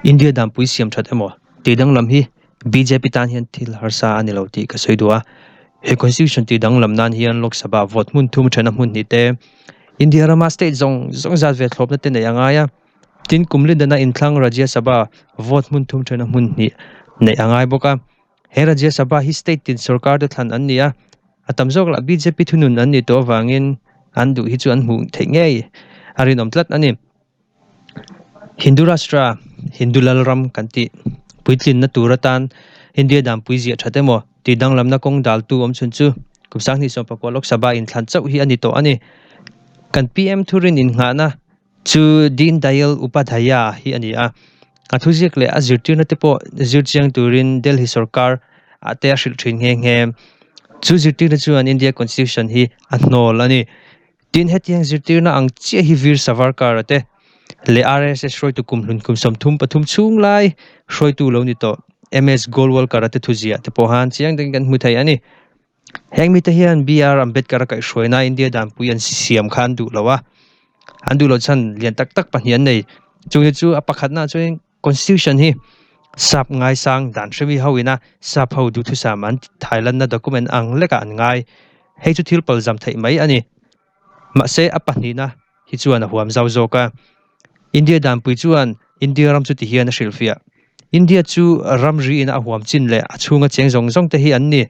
India danpui siam that emaw tih danglam hi bjp tan hian thil harsa a ni lo tih ka sawi duh a. He constitution tih danglam nan hian Lok Sabha vote hmun thum thena hmun hnih te, India rama state zawng zawng zat ve thlawpna te neih a ngai a. Tin, kum lindana inthlang Rajya Sabha vote hmun thum thena hmun hnih neih a ngai bawk a. He Rajya Sabha hi state tin sorkar te thlan an ni a, a tam zawk lah bjp thunun an nih tawh avangin an duh hi chu an hmuh theih ngei a rinawm tlat a ni. Hindu Rashtra, Hindu Lalram kan tih puitlinna tur atan India danpui ziah that emaw tih danglamna kawng daltu awm chhun chu kum sanghnih sawmpakua Lok Sabha inthlan chauh hi a ni tawh a ni. Kan PM thurin innghahna chu Deen Dayal Upadhyaya hi a ni a, a thuziak leh a zirtirna te pawh zir chiang turin Delhi sorkar ah te a hrilh thin nghe nghe. Chu zirtirna chuan India Constitution hi a hnawl a ni. Tin, hetiang zirtirna ang chiah hi Veer Savarkar-a te leh RSS hruaitu kum hlun kum 33 chhung lai hruaitu lo ni tawh MS Golwalkar-a te thuziah te pawh han chiang takin kan hmu thei a ni. Heng mite hian BR Ambedkar-a kaihhruaina India danpui an siam kha an duh lo a, an duh loh chhan lian tak tak pahnih an nei. Chungte chu a pakhatnaah chuan Constitution hi sap ngaisang dan hremi ho ina sap ho duhthusam an thailanna document ang lekah an ngai. Hei chu thil palzam theih mai a ni. Mahse a pahnihna hi chuan a huam zau zawk a. India danpui chuan India ram chu ti hian a hrilhfiah. India chu ramri ina a huam chin leh a chhunga cheng zawng zawng te hi an ni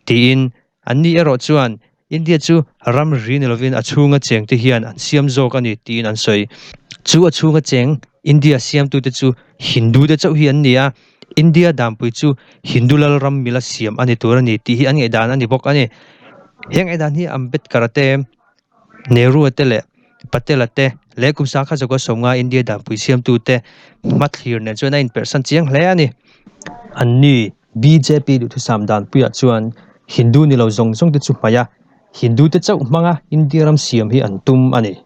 tiin Anni erawh chuan India chu ramri ni lovin a chhunga cheng te hian an siam zawk a ni tiin an sawi. Chu a chhunga cheng India siamtute chu Hindu te chauh hi an ni a, India danpui chu Hindu lal ram mila siam a ni tur a ni tih hi an ngaihdan a ni bawk a ni. He ngaihdan hi Ambedkar-a te, Nehru-a te leh Patel-a te leh kum sangkhat zakua sawmnga India danpui siamtute hmathlir nen chuan a inperhsan chiang hle a ni. Anni Bjp duhthusam danpuiah chuan Hindu ni lo zawng zawng te chu hmaih a, Hindu te chauh hmanga India ram siam hi an tum a ni.